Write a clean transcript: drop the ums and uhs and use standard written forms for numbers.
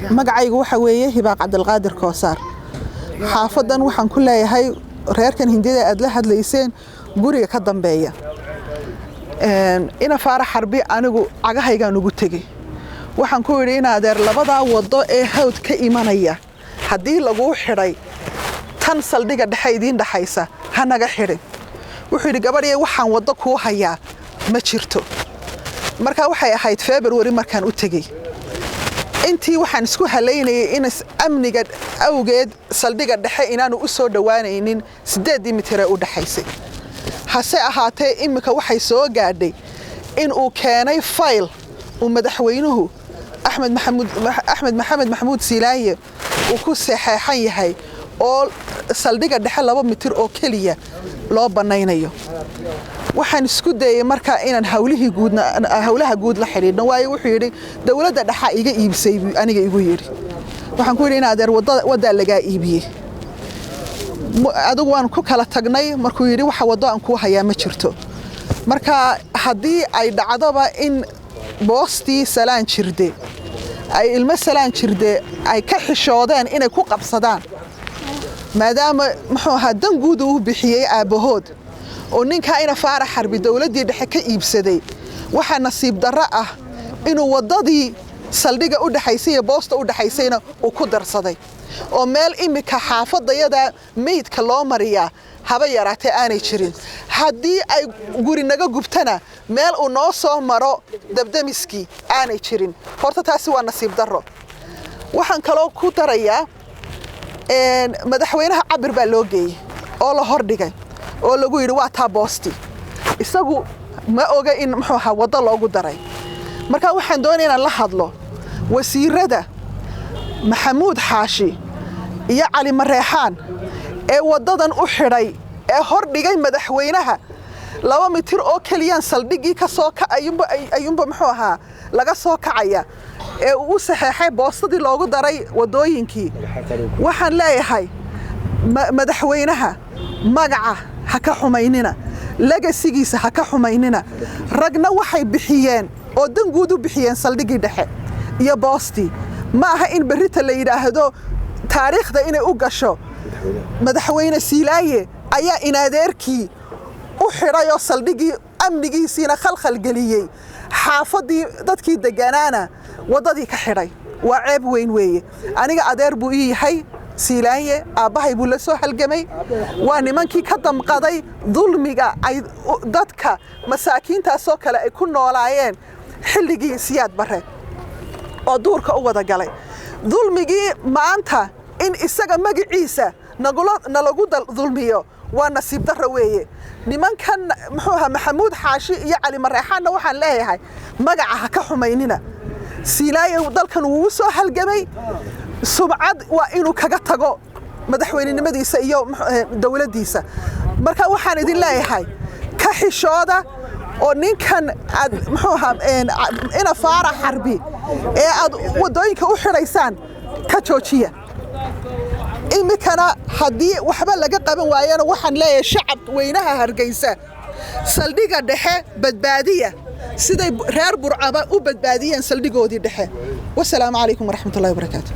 Magacaygu waxa weeye Hibaaq Cabdilqaadir Koosaar. Xaafadan waxaan ku leeyahay reerkan Hindida aad la hadlayseen guriga ka dambeeya. Ina Faarax Xarbi anigu cagahaygaan ugu tegey. Waxaan ku idhi, in adeer, labadaa waddo ee Hawd ka imanaya haddii laguu xidhay, tan saldhigga dhexe idiin dhaxaysa ha naga xidhin. Wuxuu yidhi, "Gabadhiya, waxaan waddo kuu hayaa ma jirto." Marka waxay ahayd February markaan u tegey. Intii waxaan isku halaynayay in amniga awgeed saldhigga dhexe inaanu u soo dhowaanaynin 8-dii mitir ee u dhaxaysay. Hase ahaatee, iminka waxay soo gaadhay in uu keenay fayl uu madaxweynuhu Axmed Maxamuud, Axmed Maxamed Maxamuud Siilaaye, uu ku saxeexan yahay oo saldhigga dhexe 2 mitir oo keliya loo bannaynayo. Waxaan isku dayay markaa inaan hawlihii guudna, hawlaha guud la xidhiidhno, waayo wuxuu yidhi, "Dowladda dhexa iga iibsay," buu aniga igu yidhi. Waxaan ku yidhi, "In adeer, waddaa lagaa iibiyey?" Adigu waan ku kala tagnay markuu yidhi, "Waxa waddo aan kuu hayaa ma jirto." Marka haddii ay dhacdoba in boostii Salaan Jirde ay ilmo Salaan Jirde ay ka xishoodeen inay ku qabsadaan, maadaama muxuu ahaa dan guud uu bixiyey aabbahood oo ninkaa ina Faarax Xarbi dowladdii dhexe ka iibsaday, waxaa nasiib darro ah inuu waddadii saldhigga u dhexaysay iyo boosta u dhexaysayna uu ku darsaday, oo meel imika xaafadayada meydka loo mariyaa haba yaraatee aanay jirin. Haddii ay guri naga gubtana, meel uu noo soo maro dabdamiskii aanay jirin. Horta taasi waa nasiib darro. Waxaan kaloo ku darayaa, madaxweynaha cabir baa loo geeyey oo la hordhigay oo lagu yidhi, "Waa taa boosti." Isagu ma oga in muxuu ahaa waddo loogu daray. Marka waxaan doonaya inaan la hadlo wasiirada Maxamuud Xaashi iyo Cali Mareexaan ee waddadan u xidhay ee hordhigay madaxweynaha. 2 mitir oo keliyaan saldhiggii ka soo ayuunba muxuu ahaa laga soo kacaya ee uu u saxeexay boostadii loogu daray waddooyinkii. Waxaan leeyahay, madaxweynaha magaca ha ka xumaynina, legacy-giisa ha ka xumaynina. Ragna waxay bixiyeen oo dan guud u bixiyeen saldhiggii dhexe iyo boostii. Ma aha in berrita la yidhaahdo taariikhda inay u gasho madaxweyne Siilaaye ayaa inadeerkii u xidhay oo saldhiggii amnigiisiina khalkhal geliyey, xaafaddii dadkii degganaana waddadii ka xidhay. Waa ceeb weyn weeye. Aniga adeer buu ii yahay Siilaanye, aabbahay buu la soo halgamay. Waa nimankii ka damqaday dulmiga ay dadka masaakiintaasoo kale ay ku noolaayeen xilligii Siyaad Barre oo duurka u wada galay dulmigii. Maanta in isaga magaciisa nalagu dulmiyo waa nasiib darro weeye. Nimankan muxuu ahaa Maxamuud Xaashi iyo Cali Mareexaanna waxaan leeyahay, magaca ha ka xumaynina Siilaaye. Dalkan wuu soo halgamay, sumcad waa inuu kaga tago madaxweynenimadiisa iyo dowladdiisa. Marka waxaan idin leeyahay, ka xishooda oo ninkan aad muxuu ahaa ina Faarax Xarbi ee aad waddooyinka u xidhaysaan ka joojiya. Iminkana haddii waxba laga qaban waayana, waxaan leeyahay shacab weynaha Hargeysa, saldhigga dhexe badbaadiya, siday reer Burcaba u badbaadiyeen saldhigoodii dhexe. Wasalaamu calaykum waraxmatullahi wabarakaatu.